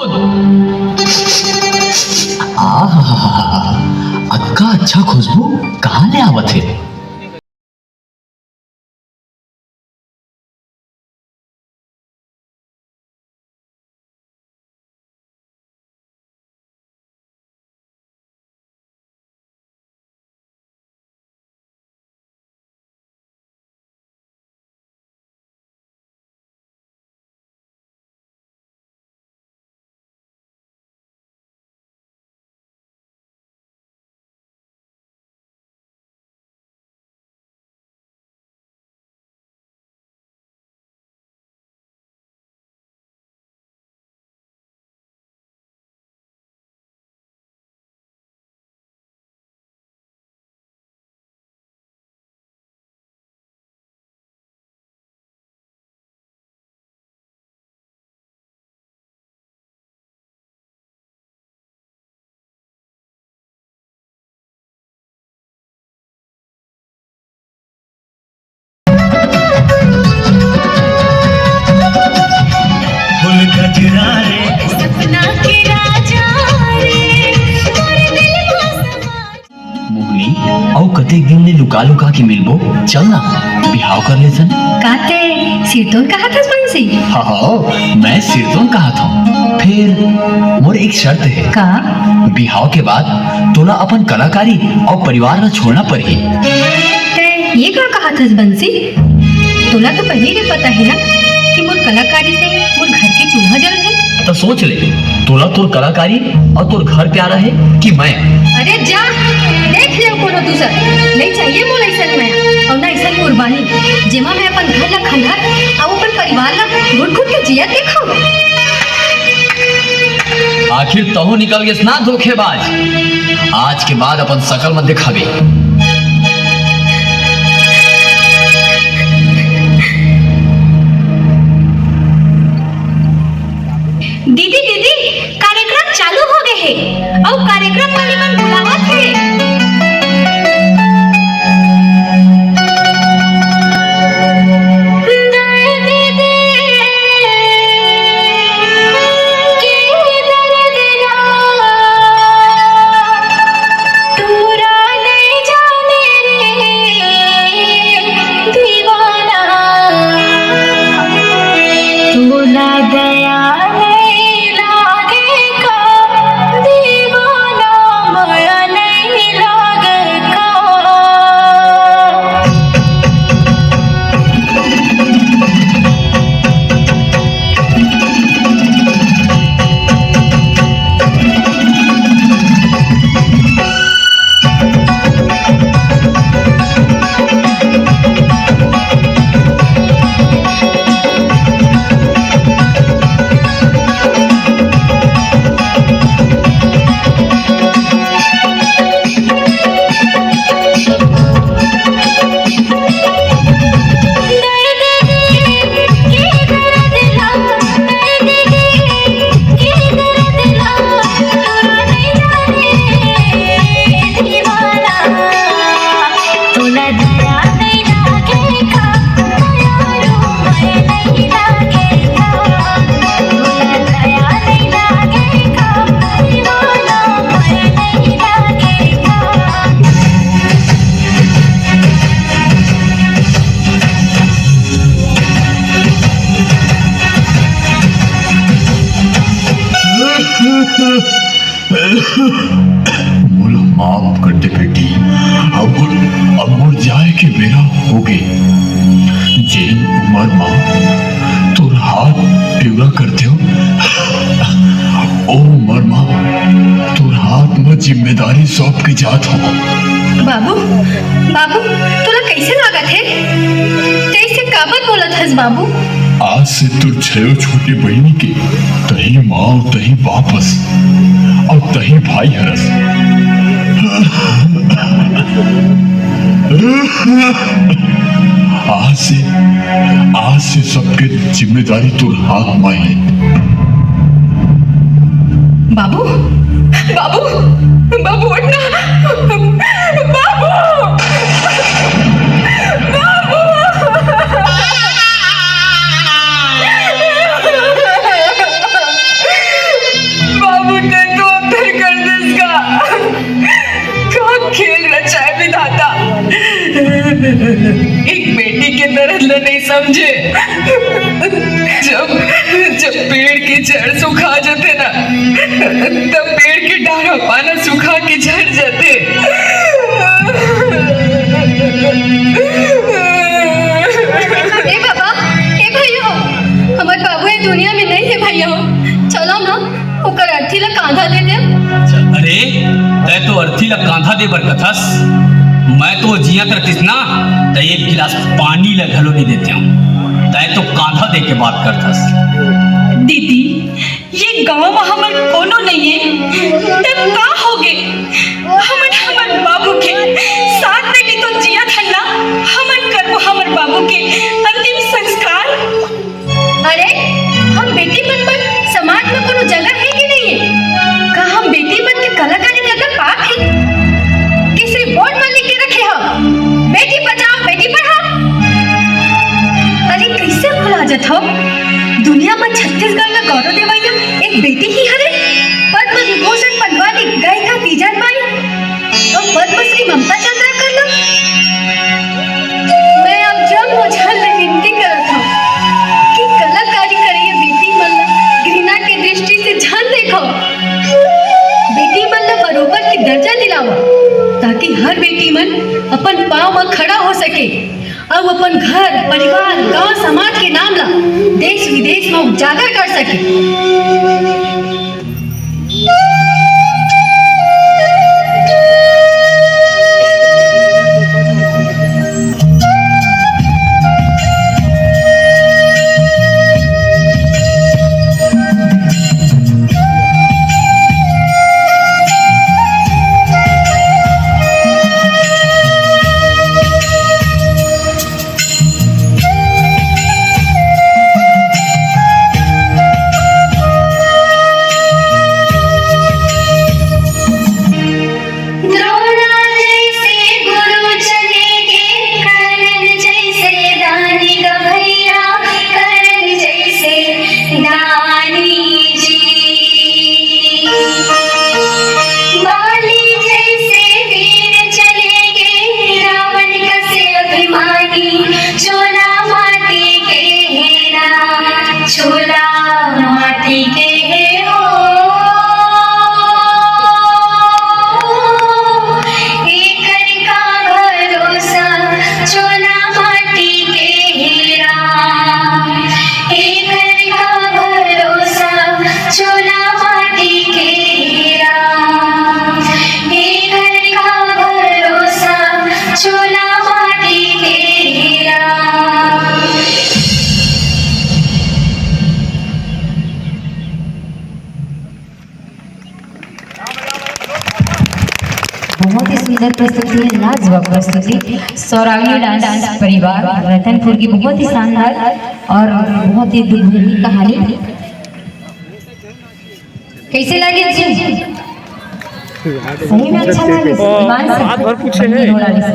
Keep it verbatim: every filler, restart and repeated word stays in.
आहा, अतका अच्छा खुशबू कहाँ ले आवत हे? फूल गजरा रे। सपना के राजा रे, तोर दिल में समा मोहनी, अउ कतेक दिन ले लुका लुका के मिलबो? चल ना, बिहाव कर लेथन। का ते सिरतोन कहत हस बंसी? हाँ, हाँ, मैं सिरतोन कहत हूँ। फेर मोर एक शर्त हे। का? बिहाव के बाद तोला अपन कलाकारी अउ परिवार ला छोड़ना पड़ही। ते ये का कहत हस बंसी? तोला तो पहिली ले पता हे ना कि मोर कलाकारी से मोर घर के चूल्हा जलथे। त सोच ले, तोला तोर कलाकारी अउ तोर घर प्यारा हे कि मैं? अरे जा, देख ले कोनो दूसर। नइ चाहिए मोला अइसन मया अउ ना अइसन कुर्बानी, जेमा मैं अपन घर ला खंडहर अउ अपन परिवार ला घुट-घुट के जियत देखंव। आखिर तहूँ निकल गेस ना धोखेबाज। आज के बाद अपन सकल मत देखाबे। दीदी, दीदी, कार्यक्रम चालू हो गए हे, अउ कार्यक्रम वाले मन बुलावत हे। मोला माफ कर दे बेटी, अब मोर, अब मोर जाए के बेरा होगे। जेन उमर मा तोर हाथ पिवरा कर देव, ओ उमर मा तोर हाथ म जिम्मेदारी सौंप के जात हव। बाबू, बाबू, तोला कइसे लागत हे? तैं अइसे काबर बोलत हस बाबू? आज से तोर छयो छोटे बहिनी के तहीं माँ अउ तहीं बाप हस अउ तहीं भाई हरस। आज से, आज से सबके जिम्मेदारी तोर हाथ म हे। बाबू, बाबू, बाबू, उठ ना। बाबू, बाबू। एक बेटी के दर्द ल नहीं समझे। जब जब पेड़ के जड़ सुखा जाथे ना, तब पेड़ के डारा पाना सुखा के झड़ जाथे। ए बाबा, ए भैया, हमर बाबू ए दुनिया में नहीं है भैया, चलो ना, ओकर अर्थी ला कांधा दे दे। अरे, तै तो अर्थी ला कांधा दे बर कथस, मैं तो जियत रहतिस ना, तै एक गिलास पानी ला घलो नहीं देते हूँ। तै तो कांधा दे के बात करथस। दीदी, ये गांव में हमर कोनो नहीं है, तब का होगे? हमन हमर बाबू के सात बेटी तो जियत हन ना, हमन करबो हमर बाबू के अंतिम संस्कार। अरे, हम बेटी मन बर समाज में कोनो जगह है कि नहीं है? का हम बेटी मन के कलाकारी करना पाप है? कि सिर्फ बोर्ड में लिख के रखे हो, "बेटी बचाओ, बेटी पढ़ाओ"? अरे, कैसे भुला जात हो? दुनिया में छत्तीसगढ़ में गौरव देवैया एक बेटी ही हरे, पद्म विभूषण पंडवानी गायिका तीजन बाई। अउ पद्मश्री ममता चंद्राकर ला। मैं आप जम्मो झन ले विनती करत हंव कि कलाकारी करइया बेटी मन ला घृणा के दृष्टि से झन देखव। बेटी मन ला बरोबर के दर्जा दिलावा, ताकि हर बेटी मन अपन पांव म खड़ा हो सके। अउ अपन घर, परिवार, गांव, समाज के नाम ला देश विदेश म उजागर कर सके। द्रोणा जैसे गुरु चले गे, कर्ण जैसे दानी गवैया, कर्ण जैसे दानी जी। बाली जैसे वीर चले गे, रावण कसे अभिमानी, चोला माटी के हे राम, चोला माटी के हे हो। एकर का भरोसा, चोला माटी के हे राम, एकर का भरोसा, चोला माटी के हे राम, एकर का भरोसा, चोला माटी के हे राम। बहुत ही सुंदर प्रस्तुति है, लाजवाब प्रस्तुति। सौरावली डांस परिवार रतनपुर की बहुत ही शानदार और बहुत ही दुखभरी कहानी। कैसे लगे जी? सही में अच्छा लगे। ईमान से। हाथ भर पूछे हैं।